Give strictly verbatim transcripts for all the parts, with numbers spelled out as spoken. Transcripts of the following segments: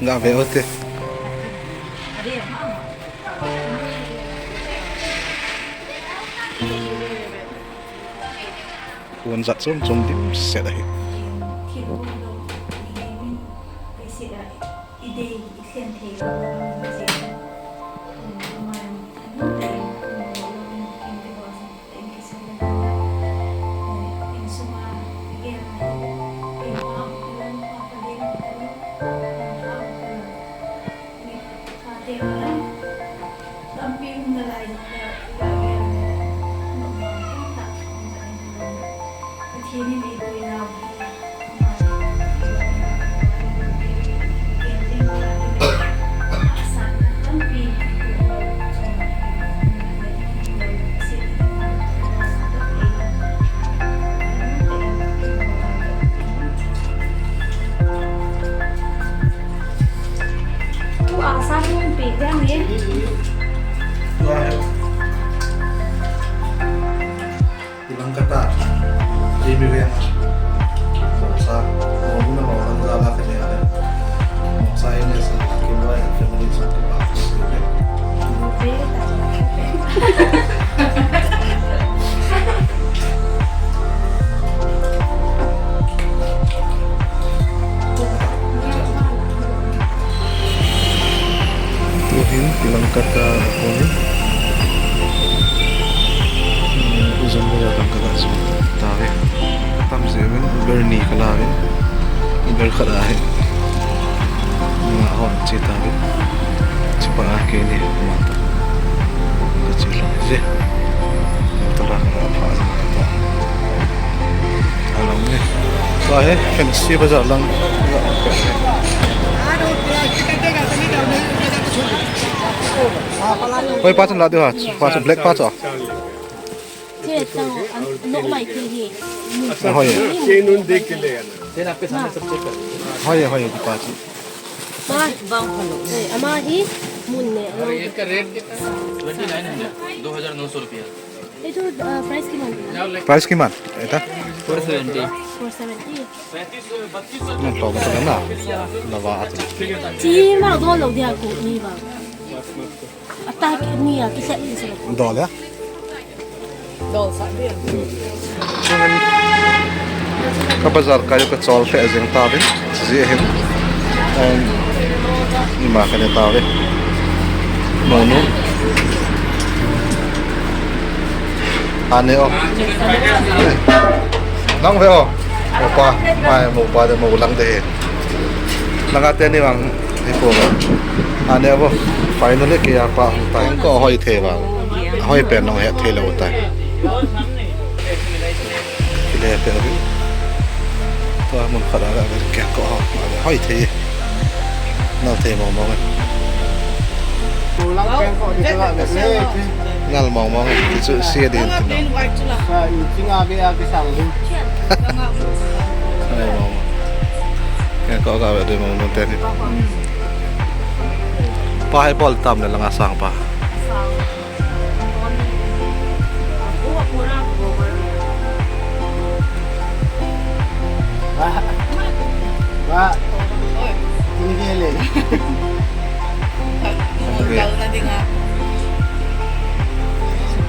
Ga ve o te. Pon jat chom chom dimset ahi. Tua sa pun pe dang ye. Tua he. Ilang kata. Jimmy Veng. Sa. Mo na mo lang za la ka ne. Mo sa ini sa. Kimba ya family sa. Tuhin, Langkata a kon in. Hmm, zong mo Langkata zong ta ve. Tam ze ven, Uber ni ka la ve. Uber khat a hin. Nga hon che ta ve. Che pa a ke ni, ma ta. Ka che la ve. Ta la ka la pha zong ta. Alam ni. Sa he, Fancy Bazaar lang. Hoi, pa chun la diu ha, pa chun black pa chu. Che, tao, an, nok mai thil hi. Hoi. Hoi, hoi, pa chu. Ma, bang palo. Eh, ama hi, mun ne, alo. और इसका रेट कितना है? Twenty nine hundred, दो हज़ार नौ सौ रुपया। Etu, ah, price kiman? Price kiman? Eta? Four seventy. Four seventy. Nang to ba na? Lava at. Chi ma do lo dia ko ni ba. Attack ni a ki set ni so. Dol ya? Dol sa ni. Ka bazar kai ka chol fe jeng ta ve. Ji hin. Em, ima ka ne ta ve. No, no. Ane o. Nang ve o. Mopa, mai mopa de mo lang de. Langa teni vang, ipo vang. Ane vo, finally kei a pa hung tai. Ko hoi thei vang. Hoi pen nong het thei lou tai. Kile pe vi. Tua mun khat a la ve kei ko ho. Hoi thei. Nal thei mong mong. Nal mong mong. Chu sia din tin. Sa i chinga be a ke sang lu. Ai mong mong. Kei ko ga ve dui mong mong teni. Pa hai bol tam le langa sang pa. Ba. Ba. Ini dia le.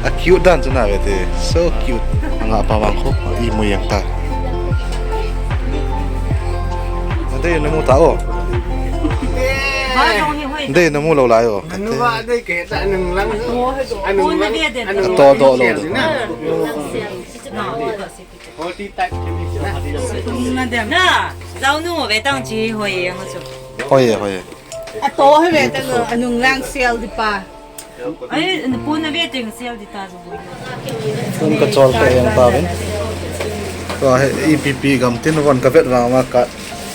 A cute dan chu na ve te. So cute. Anga pa mang kho. I mu yang ta. Ade na mu ta o. Ade na mu lou lai o. Anu ba dei ke ta anung lang. Anung lang. Anu to do lo. Multi type. Na, zau nu ve tang chi hoi yang chu. Hoi hoi. A to hoi ve tang anung lang sel di pa. Ai, pu na ve teng sel di ta zo. Phone ka chol ka eng ta vin. Ko he E P P gam tin von ka vet vang ma ka.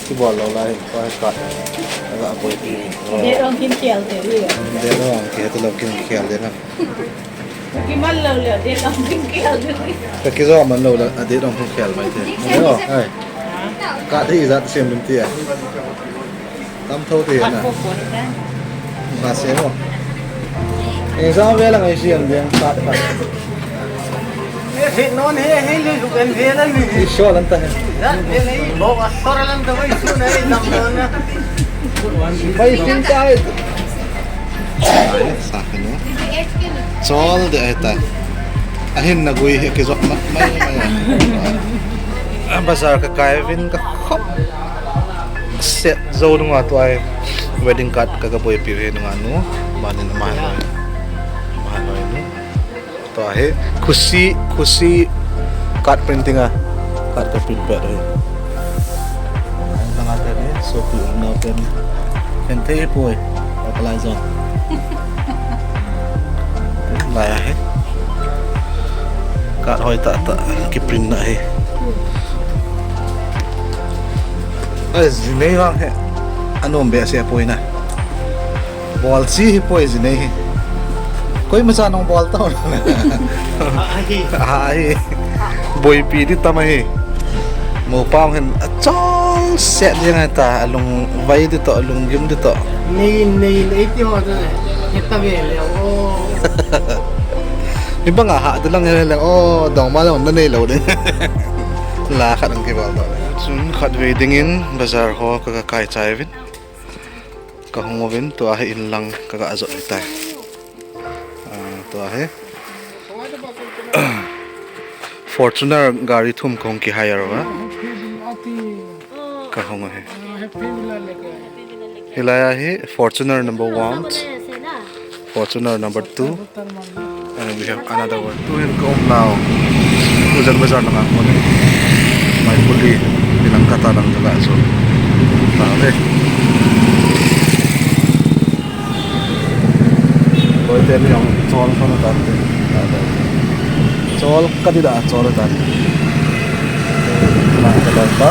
Ki bol lo lai, ko he ka. Ala boipi. De ong kin kial te wi. De ong ke te lo kin kial de na. Ki man lo le, de ong kin kial de. Ka ki zo man lo la, a de ong kin kial mai te. Yo, ai. Ka de izat sem dun ti a. Tam tho te na. Ka se mo. Exam ve la ngai siam ding ka ta. He non he he le lu kan ve la ni. Isol an ta he. Jan ve nei bo a sor lan ta wai su nei nam non na. Bai sin ta he. Ai, sa ke no. Chol de ai ta. Ahin na gui he ke jok mai mai. Bazar ka kai vin ka khop. Set zo nunga tua hi wedding card ka ka boipi he nunga nu. Manin ma noi. Ma noi nu. Tua hi khusi, khusi card printing a. Card ka print pet hi. Nunga te ni, so pi um na pen. Ken te poi. Apply zone. Lai ahi. Card hoi ta ta ki print na hi. Ai, jinei vang he. Anom be se poi na. Bol si hi poi jinei hi. Koi ma cha nong bol ta. Ai. Ai. Boipi di tam ahi. Mo pang hin achol set jeng ta, alung vai di to, alung gim di to. Nei, nei, nei ti ho to ne. Heta ve le o. Ni bang a ha de lang he le o, dong ma long na nei lo de. La khat ang ki bol to. Chun khat ve ding in bazar ho ka ka kai chai vin. Ka hung uvin tua hi in lang ka ka jot hi tai. Ah, tua hi. Fortuner gari thum kong ki hire va. Ka hung hi. Hilai a hi Fortuner number one, Fortuner number two, and we have another one. Tu hin ka um nau. Ujan bazar langa kon. Mai puli, bilang kata lang jaga so. Ta ve. Koi te ni ang chol ko na ta te. Chol ka di da chol ta. Ma ka da ba.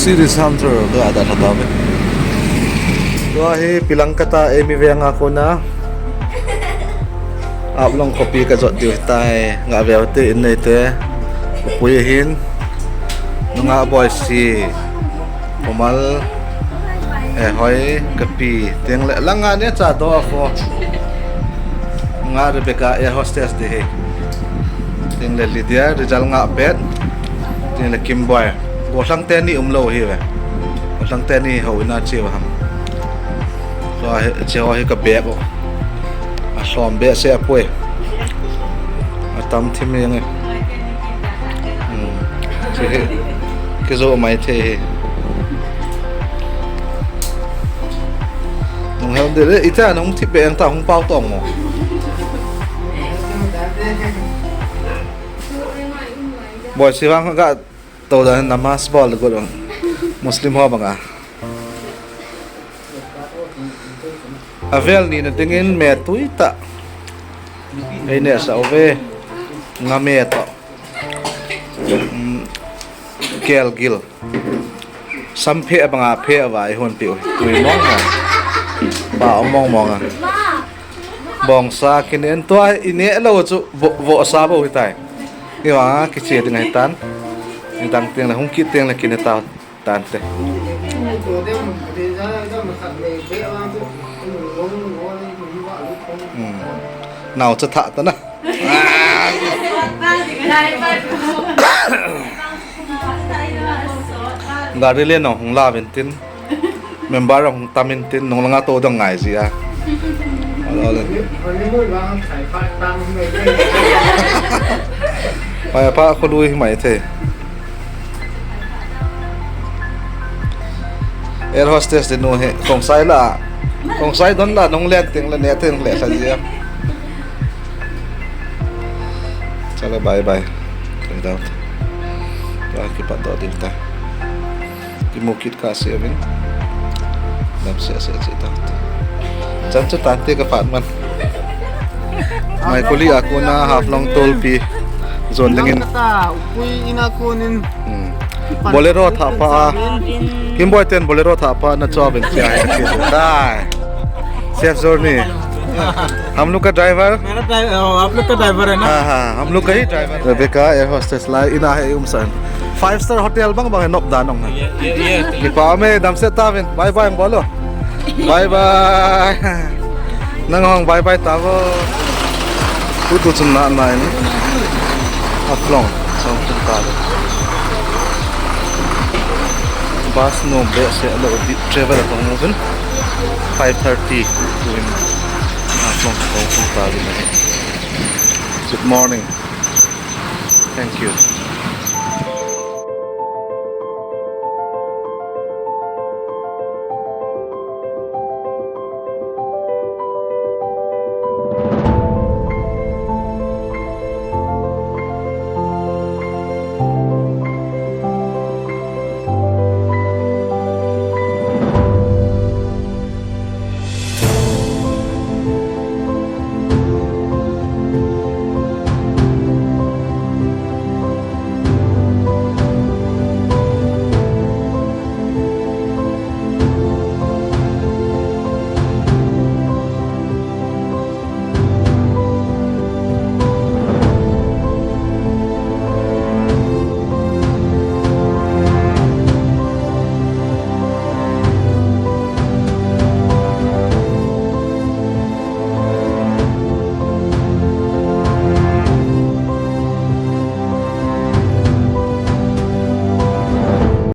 City Center ka ada kha ta ve. Tua hi Pilangkata eimi venga kona. Aplong khopi ka jot diu tai, nga veu te in nei te. Pui hin. Nunga boi si. Komal. Eh, hoi, ka pi. Teng le, langa ne cha do a kho. Nga Rebecca air hostess ti hi. Tin le Lydia, Rizal nga pet. Tin le Kimboi. Gollhang teni umlou hi ve. Gollhang teni ho ina chi va ham. So hi, chi ho hi ka bag o. A som be se a poi. A tam thim yang e. Hmm. Chi hi. Kizo mai the hi. Nung hel de le, ita nung thip be ang ta hung pau tong mo. Boi si vang ka to da namaz bol go dong. Muslim ho banga. Avel ni na dingin me tui ta. Ei ne sa ove. Nga me to. Kel gil. Samphe banga phe va i hon piu. Tui mong mong. Ba mong mong a. Bongsa kinen tua i ne lo chu vo, vo sa bo hitai. Ni wa kiche ding ai tan. Ni dang teng le hung kit teng le kine ta tan te. Hmm. Nau cha tha ta na. Gari le nong hung la vin tin. Member hung tam in tin nong langa to dong ngai ji a. Alo le. Pai pa ko lui mai the. Air hostess de nu he. Kong sai la. Kong sai don la nong len ting la ne ting le sa ji a. Chala bye bye. Koi dau. Tua kipat dau ding ta. Kimu kit ka se vin. Dam se se se dau. Chan chu tan te ka pat man. Mai kuli a kona Haflong tolpi. Zon dingin. Kata, upui ina konin. Hmm. Bolero tha pa. Kimboi ten Bolero tha pa na chua vin sia. Dai. Safe journey. हम लोग का ड्राइवर। मेरा ड्राइवर, ओ, आप लोग का ड्राइवर है ना? हाँ, हाँ, हम लोग का ही driver. Rebecca air hostess lai ina he um san. Five star hotel bang bang he nop da nong. Ye, ye, ye. Kipa me dam se ta vin. Bye bye bolo. Bye bye. Nang hong bye bye ta bo. Tu tu chun na na in. Haflong. Song chun ta. Bus no be se lo di travel ko mo vin. Five thirty tuin. Haflong ko ko ta le. Good morning. Thank you.